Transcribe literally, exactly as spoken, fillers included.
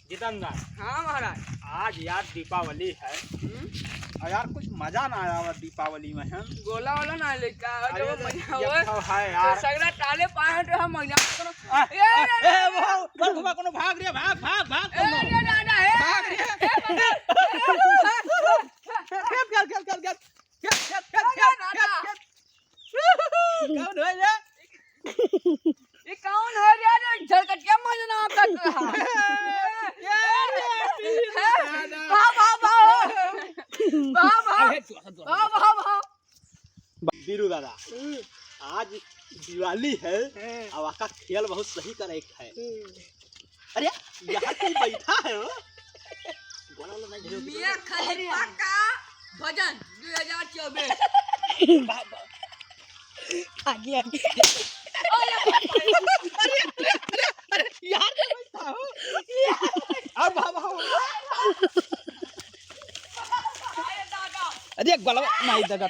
जितेंद्र। हाँ महाराज। आज यार दीपावली है। हम्म। और यार कुछ मजा ना आया हुआ दीपावली में, हम गोला वाला ना लेका, और अरे जो तो मजा ये हुआ, तो है तो यार। सगला टाले पाए तो हम मजा करो। आ, ए, आ, रे, ए, रे, वो, वो, वो, कोनो भाग रे, भाग, भाग, भाग, ए, कोनो। रे, दादा, ए, भाग रे। ए, बाबा। खेल, खेल, खेल, खेल, खेल। खेल, खेल, खेल, खेल, खेल। कौन है रे? ये कौन है रे? अरे झरकटिया मजना करत रहा। ये रे, पीर दादा। भाव, भाव, भाव। भाव, भाव। अरे, थोड़ा सा, थोड़ा सा। भाव, भाव, भाव। बीरू दादा, हम्म। आज दिवाली है, हाँ। अब आका खेल बहुत सही करे के है। हम्म। अरे, यहाँ कोई बैठा है हो? बोला, बोला, नहीं, मियाँ खलीफा का भजन दो हज़ार चउबीस। आगे, आगे। अरे, अरे, अरे, अरे, यार, ये बैठा हो? अब, अब, अब। अरे, गलवा, नहीं, दगा।